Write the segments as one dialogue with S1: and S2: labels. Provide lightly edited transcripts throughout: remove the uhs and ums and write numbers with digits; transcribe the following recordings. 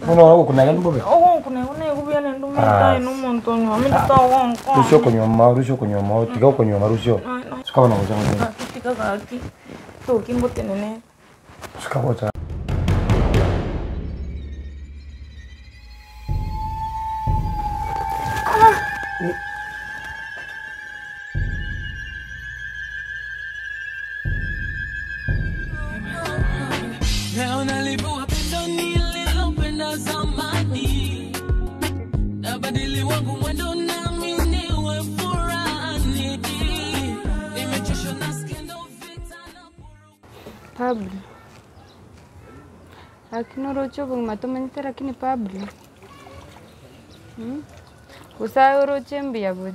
S1: Bono ogokunega mbobe.
S2: Ogonkunega naigo buya naende omanyete aye na omonto onyuomete togonkonya.
S1: Rusia okonyuoma, rusia okonyuoma, tiga okonyuoma rusia oo. Suka bono gocha gocha.
S2: Gaki tiga gaki, toki ngotenenere.
S1: Suka gocha.
S3: Leo nalivua pendo nililopenda zamani, nabadili wangu mwendo nami niwe furani. Nimechoshwa na skendo, vita na
S4: Pablo, lakini oroche obogima tomanyete lakini Pablo, gose aye oroche mbuya bore.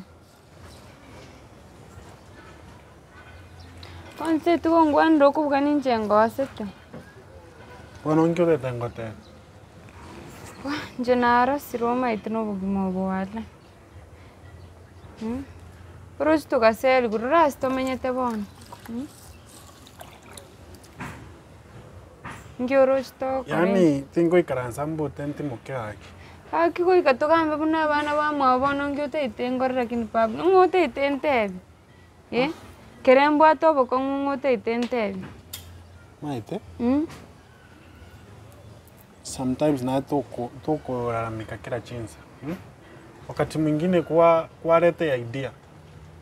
S4: Onsi tiga ongwanere okobuga ninche ngosete.
S5: Bono inki otete ngotebe?
S4: Inche narosire omanyete na obogima obo are, oroche togaseriwa rora ase tomenyete bono, Inki oroche togokora
S5: Yaani tingoikaransa mbute ntimoke gaki.
S4: Gaki goika togambe buna abana bamwabo bono inki otaete nkore lakini baba, ng'o otaete ntebi eh, kere mbwate obokong'u ng'o otaete ntebi.
S5: Omanyete, sometimes naye toko tokolalamika kera chinsa, wakati mwingine kwa kwareta eidea.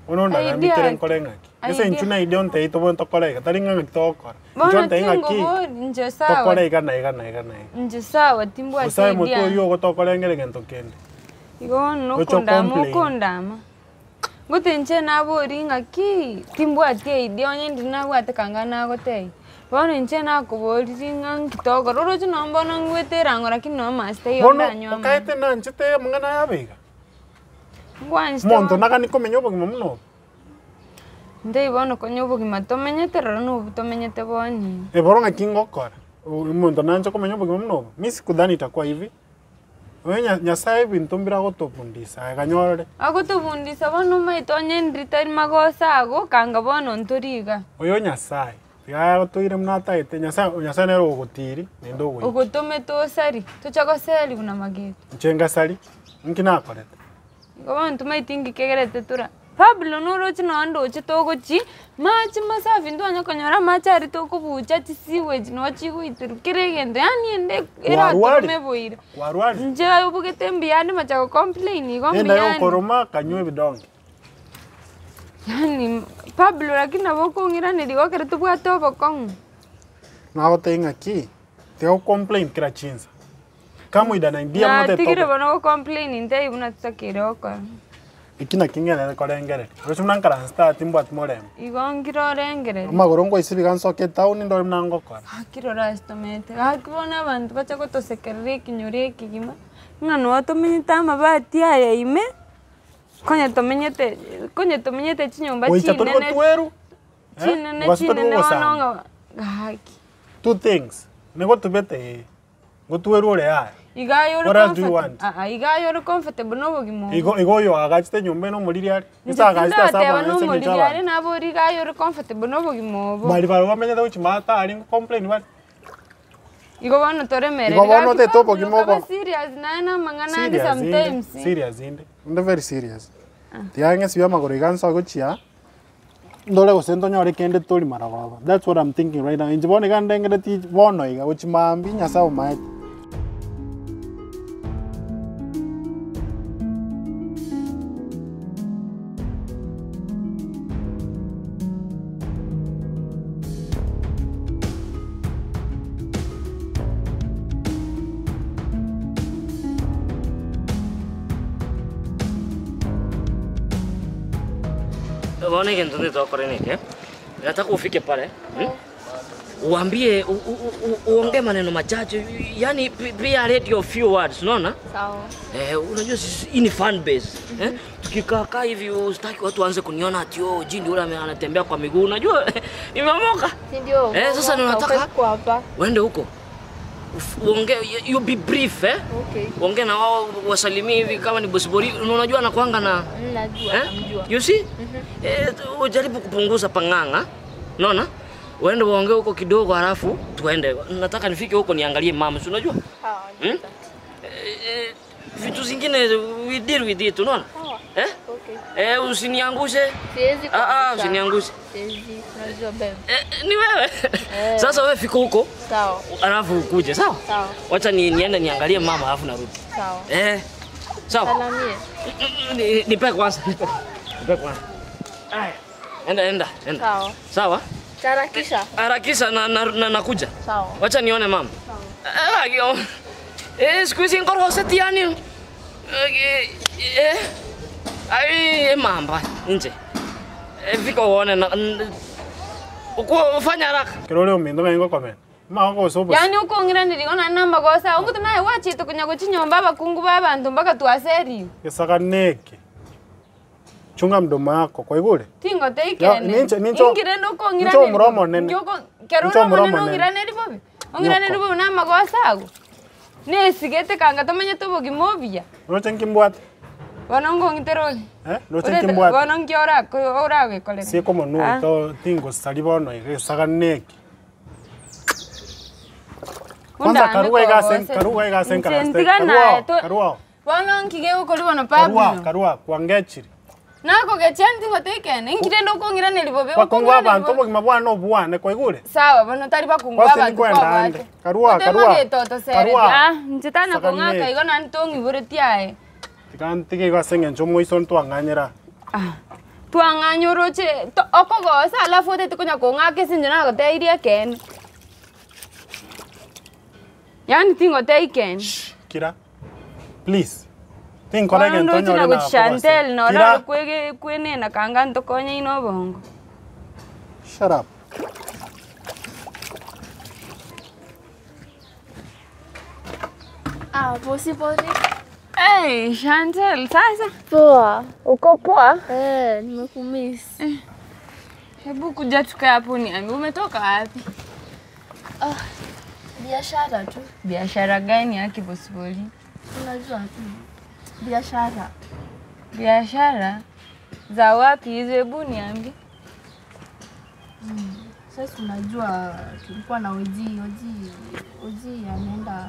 S5: Bono ondaramikere
S4: Idea
S5: nkore ng'aki? Ase
S4: idea.
S5: inchuo na idea ontebie tobwenerete tokore iga, tari ng'a ng'aki togokora. Inchuo
S4: Bono
S5: ontebie ng'aki,
S4: tingobori inche sawa
S5: tokore iga na iga na iga na iga.
S4: inche sawa timbwati
S5: Gose aye motwe
S4: idea.
S5: oywo ogotokorengera egento kende.
S4: Igo bono
S5: Gocha
S4: nokondama
S5: ocomplain.
S4: okondama, ngote inche nabori ng'aki timbwati eidea onye ndiri nabwate kanga nagotebia. Bono inche nakoboriri ng'a nki togokora, oroche nonye bono ngwete erang'o lakini nonye mache taiyo
S5: Bono
S4: ndanywe amache.
S5: okaete nanchete amang'ana aya abe iga?
S4: Ngwanchete
S5: Omonto
S4: bono.
S5: nagani komenya obogima buna obo?
S4: Ntaiyo bono konya obogima tomenyete rora nobu tomenyete bono.
S5: Eh bono ng'aki ngokora? Omonto nanche komenya obogima buna obo? Mi sikudhani itakuwa hivi, oye nya Nyasaye ebinto mbire agotobundisa aye ganya orore.
S4: Agotobundisa bono omanyete onye ndiri tari magoso ago, kanga bono ntori igaa.
S5: Oyo Nyasaye, tiga agotoire buna atagete, Nyasaye Nyasaye nere ogogotiri naende ogoikia.
S4: Ogotomete osari, tocha goseriwa na mageto.
S5: Inche ngasari, inki nakorete?
S4: Igo bono tomaeti inki kegerete tora Pablo noroche nonye ndoche togochi, mache masafi ntwanya konyora amache aria tokobucha chisewage noo chigoiterwa kera egento yaani ende
S5: Kwarwarire?
S4: eratorome boira.
S5: Kwarwarire?
S4: Inche obogete mbuyande mache go complain igo
S5: Enda
S4: mbuyande.
S5: yokoroma kanywa ebidonge.
S4: Yaani Pablo lakini nabo okong'iraneria igo ekero tobwate obokong'u.
S5: Nagotebia ng'aki, tiga go complain kera chinsa. Come with an idea buna
S4: Natigire
S5: otetoke.
S4: bono go complain ntebie buna totakeire gokora.
S5: Eki nakio ngenderere korengereria. Roche buna nkaranse tata timbwati morembe.
S4: Igo nkire orengereria.
S5: Amagoro ngoisia iga nsoke etown ndore buna ngokora.
S4: Gaki rora ase tomenyete, gaki bono abanto bacha gotosekerera ekenyoro ekegima, ng'a noo tomenyete amabati aya ime, konya tomenyete konya tomenyete chinyomba
S5: Goika tori
S4: chinene
S5: gotwerwa, eh,
S4: chinene
S5: mogaso tori
S4: chinene bono
S5: gogosamba.
S4: ng'a gaki.
S5: Two things, nigotubete ee. Gotwerwa ore yaya.
S4: Iga aye ore
S5: What else do you
S4: comfortable,
S5: want?
S4: ah ah, iga aye ore comfortable na obogima obo.
S5: Igo igo oyo oagachete enyomba ere nomoriri are?
S4: Inche
S5: Ase agachete ase
S4: tindateba
S5: abana ase eng'encho
S4: nomoriri are,
S5: abanto.
S4: nabori iga aye ore comfortable na obogima obo.
S5: Baria barabwo bamenyete gochia maate aria ngo complain bare.
S4: Igo bono toremereri
S5: Igo bono
S4: gaki
S5: otete
S4: Pablo
S5: obogima
S4: kaba
S5: obo.
S4: serious naye na amang'ana ande
S5: Serious inde,
S4: sometimes.
S5: serious inde, inde very serious. Tiga ng'esibie amagoro iga nsoe gochia, ndore gose ntonyore kende tori marogoba. That's what I'm thinking right now. Inche bono iga ndengeretie bono iga gochia maambia Nyasaye omaete.
S6: Bono egento ntete togokora neke, nataka ofike pale mm? Uambie u- u- u- uongee maneno machache yani pia rate your few words unaona?
S4: Sawa.
S6: Eh, unajua sisi hii ni fan base eh? Tukikaa kaa hivi usitaki watu waanze kuniona ati oh jini yule ame- anatembea kwa miguu unajua nimeomoka.
S7: Si ndio?
S6: Eh, sasa ndio nataka
S7: Kwa hapa.
S6: uende huko Uf- uongee you- you be brief eh?
S7: Okay.
S6: Uongee na wao wasalimie hivi kama ni bosibori unajua anakuanga na
S7: Mm, Najua,
S6: eh?
S7: namjua.
S6: You see? Eh, ujaribu kupunguza pang'ang'a. Unaona? Uende uongee huko kidogo halafu tuende. Nataka nifike huko niangalie mama, si unajua?
S2: Sawa.
S6: Hmm? Eh, eh, vitu zingine we deal with it, unaona?
S2: Sawa.
S6: Eh?
S2: Okay.
S6: Eh, usiniangushe.
S2: Siwezi
S6: Ah, ah,
S2: kuangusha.
S6: usiniangushe.
S2: Siwezi. Unajua babe.
S6: Eh, ni wewe. Sasa wewe fika huko
S2: Sawa.
S6: alafu ukuje, sawa?
S2: Sawa.
S6: Wacha ni, niende niangalie mama alafu narudi.
S2: Sawa.
S6: Eh. Sawa.
S2: Salamie.
S6: Ni- Nipe kwanza, nipe. Nipe kwanza. Aya. Enda enda enda.
S2: Sawa.
S6: Sawa?
S2: Tarakisha.
S6: Harakisha na, na, na nakuja.
S2: Sawa.
S6: Wacha nione mama. Sawa. Eh, siku hizi ngoro seti yani. Eh, eh. Ai, eh, mamba nje. Eh, fika uone na uko ufanya haraka.
S5: Kero ore ominto ng'ai ngokomena. Mama gose obosi.
S4: Yaani ukong'iraneri ona namagosa ongutu naye wachite konya gochinyomba abakungu ba abanto mpaka twaseriwe.
S5: Gesaka neke. Chunga mdomo wako kwaigure.
S4: Tingote
S5: Ya,
S4: ikene.
S5: ninche- nincho-
S4: Ingire
S5: nincho omura omonene.
S4: Kero
S5: Nincho
S4: ore
S5: omura
S4: omonene
S5: omonene.
S4: ong'iraneri bobe. Ong'iraneri
S5: Nyoko.
S4: bobe namagosa ago. Nesigete kanga tomanyete obogima obuya.
S5: Roche nkimbwate.
S4: Bono ngong'itera ore.
S5: Eh? Roche
S4: Orete-
S5: nkimbwate.
S4: Bono nki oragoekorera.
S5: Sieko mono
S4: Ah.
S5: to tingosari bono gesaka neke. Kwanza karuga igase karuga igase
S4: ntiga
S5: nkarase.
S4: naye
S5: Karuga
S4: to-
S5: karuga.
S4: Bono nkige gokori bono
S5: Karuga
S4: Pablo.
S5: karuga kwangechiri.
S4: Nakogechia ntingote ikene. Ingire ndokong'iraneri bobe.
S5: Bakungu
S4: okong'iraneri
S5: abantu
S4: bobe.
S5: obogima bwane obwane kwaigure.
S4: Sawa bono tari bakungu
S5: Kwase
S4: abantu
S5: nikwenda
S4: kwabwate.
S5: ande. Karua, karua.
S4: Getotosereti.
S5: Karua.
S4: Ah, inche tana
S5: Saka
S4: kong'aka
S5: nne.
S4: igo nani tong'iboretie aye.
S5: Tiga ntige igo ase eng'encho omoiso ntwang'anyera.
S4: Ah, twang'anya oroche to- okogosa alafu otete konya kong'aka ase inche nagoteirie ekene. Yaani tingotei kende.
S5: Kira. Please. Tinkora
S4: Bono
S5: egento
S4: ndoche
S5: onyore
S4: na
S5: na
S4: gochishantel nora
S5: Kira.
S4: kwege kwenena kanga ntokonye ine obongo.
S5: Shut up.
S2: Ah, bosi bodi.
S4: Hey, Chantel, sasa
S2: Poa.
S4: uko poa?
S2: Eh, nimekumiss.
S4: Hebu kuja tukae hapo niambie umetoka wapi?
S2: Biashara tu.
S4: Biashara gani ya kibosiboli?
S2: Unajua tu. Biashara.
S4: Biashara za wapi hizo? Hebu niambie.
S2: Sasa unajua tulikuwa na Oji, Oji, Oji ameenda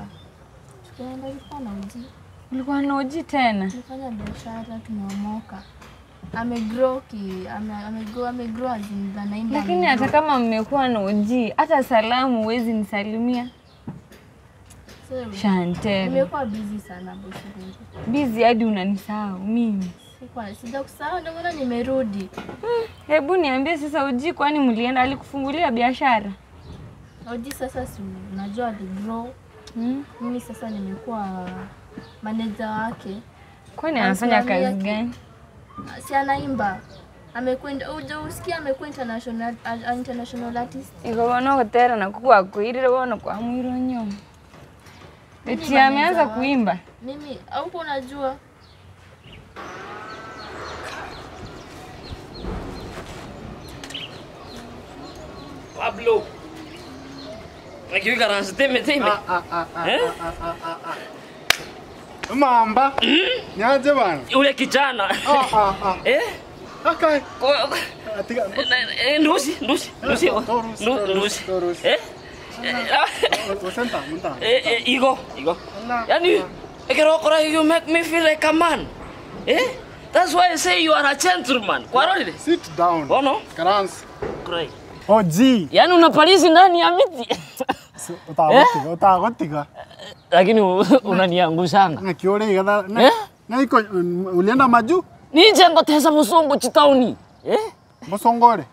S2: tukaenda tulikuwa na Oji.
S4: Ulikuwa na uji tena?
S2: Tulifanya biashara tumeomoka. Amegrow ki ame amegrow amegrow as in anaimba.
S4: Lakini hata kama mmekuwa na uji, hata salamu huwezi nisalimia.
S2: Sasa,
S4: Chantel,
S2: Nimekuwa busy sana bosi wangu.
S4: busy hadi unanisahau mimi.
S2: Sikuwa sijakusahau ndio maana nimerudi.
S4: Hebu niambie sasa, uji kwani mlienda, alikufungulia biashara?
S2: Oji sasa si unajua aligrow.
S4: Mm.
S2: Mimi sasa nimekuwa manager wake.
S4: Kwani anafanya
S2: Anasimamia
S4: kazi
S2: ki-
S4: gani?
S2: Si anaimba. Amekwenda uje usikie amekuwa international a- international artist.
S4: Iko bono gotera na kugwakwirire bono kwamwira onyoma. Eti ameanza kuimba.
S2: Mimi au unajua
S6: Pablo. Nakiwika ransi teme teme. Eh?
S5: Mamba. Niaje bana?
S6: Ule kijana.
S5: Ah ah ah.
S6: Eh?
S5: Okay.
S6: Ko-
S5: Tiga.
S6: Eh, ndusi, ndusi, ndusi.
S5: Torusi,
S6: Ndu-
S5: torusi,
S6: Ndusi.
S5: torusi.
S6: Eh? Eh,
S5: Osenta, munta.
S6: eh, eh, Igo, Igo. Yani, ekero you make me feel like a man. Eh? That's why I say you are a gentleman. Kwarorire?
S5: Sit down.
S6: Bono?
S5: Karans.
S6: Kurai.
S5: Oji.
S6: Yaani unapalizi ndani ya miti.
S5: Utagotiga, utagotiga.
S6: Lakini unaniangushanga.
S5: Na kiore igatha.
S6: Eh?
S5: Na iko ulienda maju?
S6: Nije ngoteza musungu chitauni. Eh?
S5: Bosongore.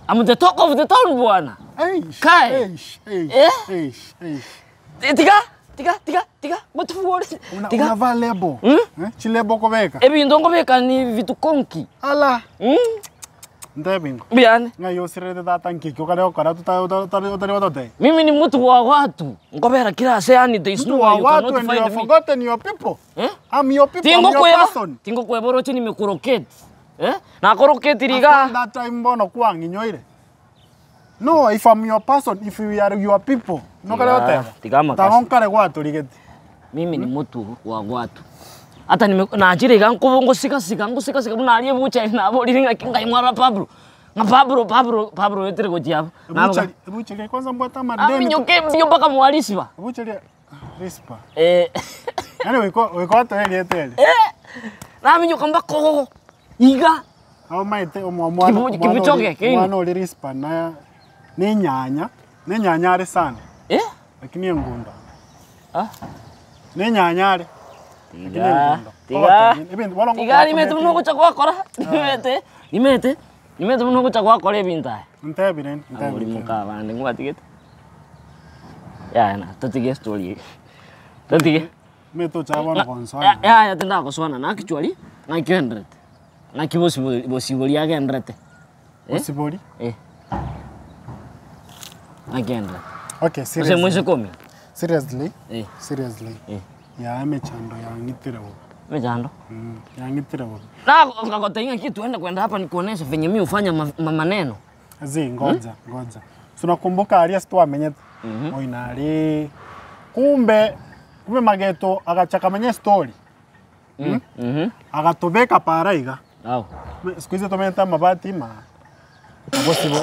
S6: I'm the talk of the town bwana.
S5: Eish.
S6: Kai.
S5: Eish. Eish.
S6: Eh?
S5: Eish. Eish.
S6: Eh, Tiga, tiga, tiga, tiga. Mutufuore.
S5: Una
S6: Tiga.
S5: unavaa lebo.
S6: Hmm?
S5: Eh? Chilebo kobeka.
S6: Ebintu ngobeka ni vitu konki.
S5: Ala.
S6: Mm?
S5: Ndebingo.
S6: Biane.
S5: Nga yosirete tata nkiki okare okora tutari watote.
S6: Mimi ni mtu wa watu. Ngobera kila se yani there is no
S5: Mtu
S6: way
S5: wa
S6: you
S5: watu
S6: cannot
S5: and you
S6: find
S5: have
S6: me.
S5: forgotten your people.
S6: Eh?
S5: I'm your people. I'm
S6: Tingo
S5: your
S6: kweba.
S5: person.
S6: Tingo kweba roche nimekuroketi. Eh? Nakoroketi riga.
S5: After that time mbono kwang'inyoire. No, if I'm your person, if we are your people. No kare
S6: Tiga-
S5: oteba.
S6: tiga makasi.
S5: Tagonkare gwaturigeti.
S6: Mimi ni mtu wa watu. Hata nime najire iga nkubu ngusikasika ngusikasika buna aliye bucha nabo liringa kinga imwara Pablo. Ng'a Pablo, Pablo, Pablo oetire gochia abwo. Naboka.
S5: Ebuchari, ebuchari kwanza mbwate amadeni.
S6: Aminyoke mbio mpaka mwarisiba.
S5: Ebuchari rispa.
S6: Eh.
S5: Yaani goika goika otoe erieta eri.
S6: Naminyoka mpaka oo iga.
S5: Omaete omwa omwana
S6: Kibu-
S5: omwana
S6: Kibuchoge,
S5: ori-
S6: keino.
S5: omwana ori rispa na nenyanya, nenyanya are sana.
S6: Eh?
S5: Lakini engundo.
S6: Ah.
S5: Nenyanya are. Lakini
S6: Tiga,
S5: engundo.
S6: tiga.
S5: Ogotebia, ebinto bono
S6: Tiga nimete
S5: ngokoa
S6: buna ogocha gwakora. Nimete, nimete, nimete buna ogocha gwakora ebinto aya.
S5: Ntebire, ntebire.
S6: Abori moka abande ngwatigete. Yaya na, totige estory eye. Totige.
S5: Omanyete ocha bono gonsoa
S6: Ya- Yaya tindagoswana na actually, ng'aki oenderete. Ng'aki bosibori bosibori agenderete.
S5: Bosibori?
S6: Eh. Ng'aki agenderete.
S5: Okay,
S6: Gose
S5: seriously.
S6: moiseke omino.
S5: Seriously?
S6: Eh.
S5: Seriously.
S6: Eh.
S5: Yaya emechando yang'itire bobe.
S6: Emechando?
S5: Mm, yang'itire bobe.
S6: Na ngagotebia ng'aki twende kwenda hapa nikuoneshe venye mi hufanya ma, ma maneno.
S5: Zii, ngoja, ngoja. Si unakumbuka aria ase twamenyete? Oina aria kumbe, kumbe mageto agacha akamenya estory. Agatobeka para iga.
S6: Ao.
S5: Siku hizi tomenyete amabati ima, abosibo,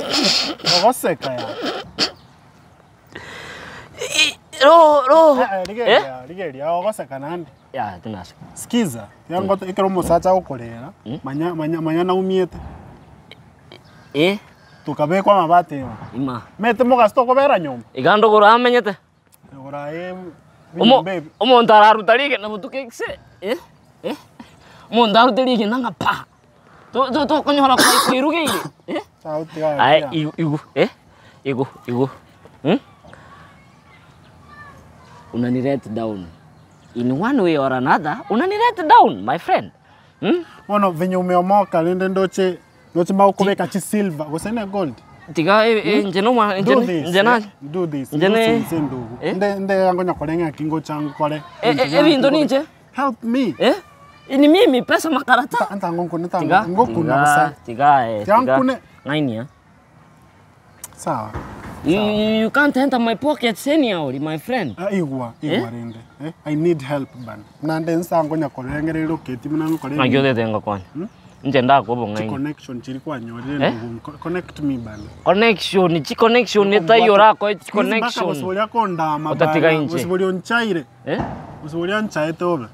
S5: ogoseka ya.
S6: Ro ro.
S5: Eh, eh, rigeria, rigeria, ogoseka naende.
S6: Ya, tinaseka.
S5: Sikiza, tiga ngote ekero omosacha agokorera, manya manya manya naumiete.
S6: Eh.
S5: Tokabekwa amabati igo.
S6: Ima.
S5: Omanyete mogaso tokobera nyomba.
S6: Iga ndogoro amenyete.
S5: Igoro aye
S6: Omo
S5: ebinyomba ebi.
S6: omonto araruta rigena botuko ekise eh eh omonto arute rigena ng'a pa! To to tokonyora koi koirugeire eh.
S5: Sauti yaye
S6: Aye
S5: buya.
S6: igu igu eh igu igu mh, unani let down in one way or another unani let down my friend mh.
S5: Bono venye umeomoka rende ndoche ndoche bagokobeka chisilver gose ne gold.
S6: Tiga inche nomwana inche
S5: Do this,
S6: inche nache
S5: do this,
S6: inche
S5: do
S6: ne
S5: this endugu.
S6: eh?
S5: Nde nde ngonya kore ng'aki ngocha nkore.
S6: Ebinto ninche
S5: Help me.
S6: eh ni mimi pesa makarata.
S5: Ntango nkune
S6: Tiga
S5: ntango ngokuna
S6: tiga
S5: bosa.
S6: tiga eh
S5: Tiga
S6: tiga
S5: nkune.
S6: ng'ainia.
S5: Sawa.
S6: You, you, you can't enter my pockets anyhow, my friend.
S5: Ah, igwa, igwa rende. Eh? I need help bana. Nande nsango nyakorengereire oketi buna ngokora
S6: Naki otete ngokonya. Inche ndakwa obong'aini.
S5: connection chiri kwanyorire
S6: Eh?
S5: ndugu. Connect me bana.
S6: Connection, chi connection etaiyo orakoe chi connection.
S5: Bosibori akondama
S6: Otatiga inche.
S5: Bosibori onchaire.
S6: Eh?
S5: Bosibori anchaete obe.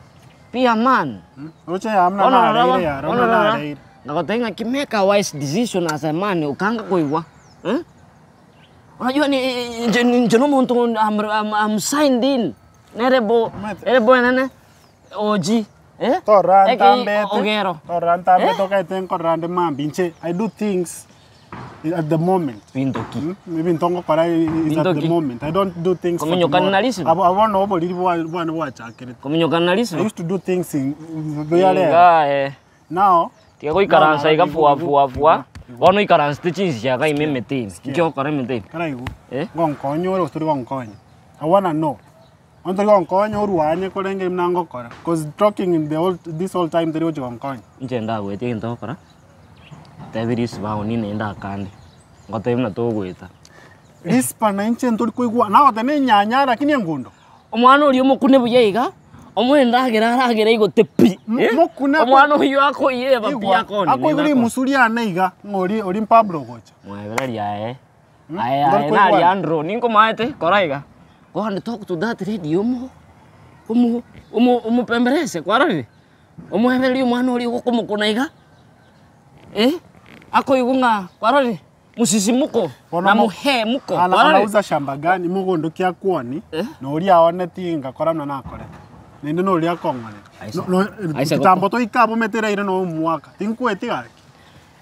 S6: Be a man.
S5: Roche yamna
S6: Bono
S5: nareire
S6: rora,
S5: yara,
S6: bono
S5: muna
S6: rora.
S5: nareire.
S6: Ngagotebia ng'a make a wise decision as a man okanga koigwa. Eh? Unajua ni inche inche na omonto I'm, I'm, I'm signed in. Nere bo,
S5: Omanyete.
S6: ere bo enene OG. Eh?
S5: Torora
S6: Eke
S5: ntambete.
S6: Ogero.
S5: Torora ntambete okaete nkorora nde mambia inche I do things at the moment.
S6: Binto ki?
S5: Mm, Ebinto ngokora is at
S6: Binto
S5: the
S6: ki?
S5: moment. I don't do things for
S6: Kominyokana
S5: tomorrow.
S6: na risibo?
S5: Abo abo no oboriri bwa bwane bwachakerete.
S6: Kominyokana na
S5: I
S6: risibo?
S5: used to do things in buyarera.
S6: Iga eh.
S5: Now
S6: Tiga goikaransa iga
S5: Now,
S6: fua
S5: igu-
S6: fua fua.
S5: igu-
S6: Bono ikaransete chinsiaga ime emete ime. Inki ogokora emete ime?
S5: Karaigu.
S6: Eh?
S5: Ngonkonya ore gose tori gonkonya. I wanna know. Onye tori gonkonya orwane korenge buna ngokora. Cause talking in the whole, this whole time teri gochi gonkonya.
S6: Inche ndagoetia egento ogokora, tebi risiba ago ninde ndakande, ngotebi buna togoeta.
S5: Risipa na inche ntori koigwa, nagoteba na enyanya lakini engundo.
S6: Omwana oria omokune buya iga, omoe endagera aragere aigote pi.
S5: M- mokune ako-
S6: Omwana oyio akoiyeba pi
S5: Igwa,
S6: akoni.
S5: akoigwa rimusu riane iga, ng'a ori ori Pablo ogocha.
S6: Mwebereria aye. Aye
S5: Ndori
S6: aye
S5: koigwana.
S6: nari Andrew, ninkomaete, kora iga. Go and talk to that lady omo omo omo omopemberese kwarorire? Omoebererie omwana oria ogokomokuna iga, eh, akoigwa ng'a kwarorire? Mosisimuko
S5: Bono
S6: na
S5: mo-
S6: mohemuko
S5: Ana-
S6: kwarorire?
S5: anauza shamba gani mogondo ki akwoni
S6: Eh?
S5: na oria aoneti ngakora buna nakorete naende na oria akong'onete
S6: Aisa.
S5: No- no-
S6: Aisa
S5: kitambo toika abwo omete raire na omwaka tinkweti gaki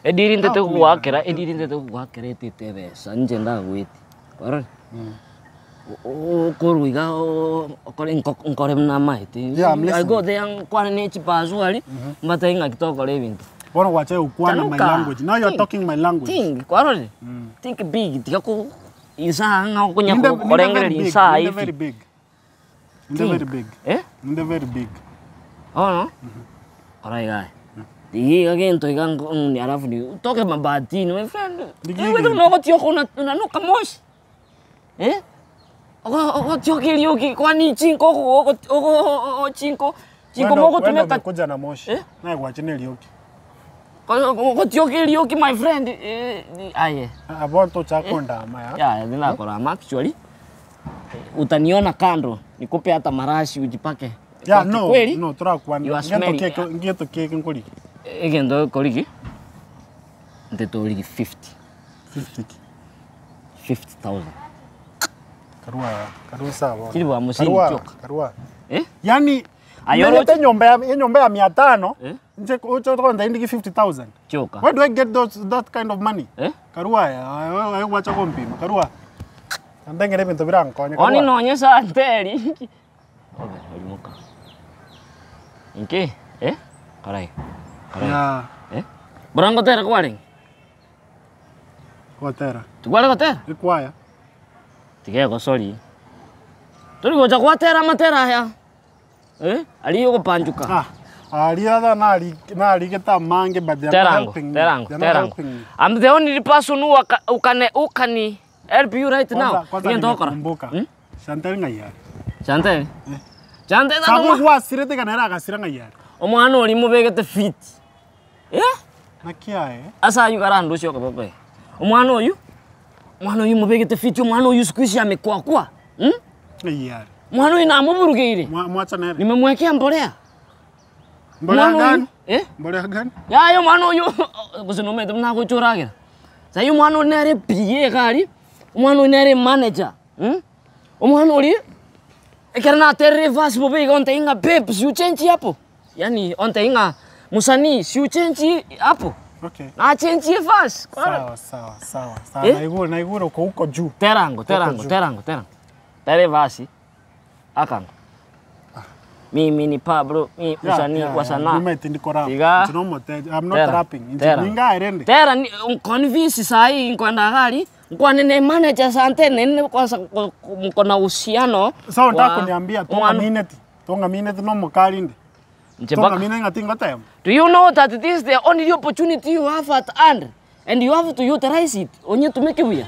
S6: Ediri ntete
S5: Ah,
S6: gogoakera, ediri ntete gogoakera etete ebesa inche ndagoetie, kwarorire? Okorwa iga okore nkore buna amaete.
S5: Yeah, I'm
S6: I
S5: listening.
S6: go there nkwane ne chibasu aria, mbatebie ng'aki tokora ebinto.
S5: Bono gwachire gokwana my
S6: Chanuka.
S5: language now you're
S6: Think.
S5: talking my language
S6: Think, kwarorire? Think big, tiga ko insa ng'a okonya
S5: Ninde- ninde very
S6: korengereria
S5: big,
S6: insa
S5: ninde
S6: ifi.
S5: very big ninde
S6: Think.
S5: very big
S6: Eh?
S5: ninde very big
S6: Bono, kora iga aye. Tiga iga gento iga nko alafu ni utoke mabatini my friend.
S5: Ndiga
S6: Iwe
S5: egento.
S6: nogotioka una unanuka moshi. Eh? Ogo ogotioka erioki kwani chinko ogo ogo chinko chinko
S5: Wendo- wendo
S6: mogotumeka
S5: umekuja na moshi
S6: Eh?
S5: naye gwachire na erioki.
S6: Gotioka erioki my friend eh, aye.
S5: Abo ntochaka kondama ya.
S6: Yaya tinakorama actually. Utaniona kando nikupe hata marashi ujipake.
S5: Yeah,
S6: Kwa
S5: no,
S6: kikweli,
S5: no, torakwana.
S6: you are
S5: Ngento
S6: smelling.
S5: keke, ngento keke nkoriki.
S6: Egento okorigi nte torigi 50.
S5: 50 ki.
S6: 50,000.
S5: Karua, karua sawa.
S6: Kiri bwa musini
S5: Karua,
S6: choka.
S5: Karua.
S6: Eh?
S5: Yani
S6: Ayoro-
S5: menyete nyomba ya enyomba ya 500
S6: Eh?
S5: nje ucho tonda indiki 50000.
S6: Choka.
S5: Where do I get those that kind of money?
S6: Eh?
S5: Karua ya, ayo wacha kompima. Karua. Ndengere bintu birankonya
S6: Oni
S5: karua.
S6: nonye santeri. Obe, olimuka. Inki? Eh? Karai. Karai.
S5: Ya,
S6: Eh? Borango tera kwareng.
S5: gotera.
S6: Tukware gotera?
S5: Ikwaya.
S6: Tige gosori. Turi gocha gwatera matera aya. Eh? Ari gopanjuka.
S5: Ah, aria tha nari narigeta mange but they are not
S6: Terango,
S5: helping me.
S6: terango,
S5: They are not
S6: terango.
S5: helping me.
S6: I'm the only person who waka- who can who can help you right now.
S5: Kwanza kwanza
S6: Ngento okora.
S5: nimekumbuka.
S6: Hmm?
S5: Chantel ng'aiyari.
S6: Chante. Chante
S5: Sabu
S6: tatu.
S5: gwasirete kana era agasira ng'aiyari.
S6: Omwana ori mubegete fit. Eh?
S5: Nakiae.
S6: Asa ayu karandu ucio kababe. Omwana oyu mwana oyu mubegete fit omwana oyu siku ici amekwakwa. Hmm?
S5: Ng'aiyari.
S6: Mwana oyu namuburugeire.
S5: Mwacha nere.
S6: Nimemwekea mbolea.
S5: Mbolea
S6: Mwana oyu-
S5: gani?
S6: Eh?
S5: Mbolea gani?
S6: Yayo mwana oyu gose nomete mnagochoragera. Sayi omwana oyu nere PA gari, omwana oyu nere manager. Hmm? Omwana ori ekero naterire verse bobe iga onte ing'a babe si uchenji hapo. Yaani onte ing'a musanii si uchenji hapo.
S5: Okay.
S6: Nachenjie verse.
S5: Sawa sawa sawa. Sawa.
S6: Eh?
S5: Naigure naigure uko huko juu.
S6: Terango, terango,
S5: juu.
S6: terango, terango. Tere verse. Akango. Mimi ni Pablo, mi msanii wa sanaa.
S5: Nyuma ndiko rap.
S6: Tiga.
S5: It's no more. I'm not
S6: Tera,
S5: rapping.
S6: tera.
S5: Ninga erende.
S6: Tera ni convince sahi nkwenda gari nkwane ne manager sante nene kwanza mko na uhusiano
S5: Sawa
S6: wa-
S5: nataka kuniambia tonga
S6: omwana-
S5: minute. Tonga minute no mukalinde.
S6: Nje
S5: Tonga
S6: baka-
S5: minute ngati ngotema.
S6: Do you know that this is the only opportunity you have at hand and you have to utilize it onye tumeke buya.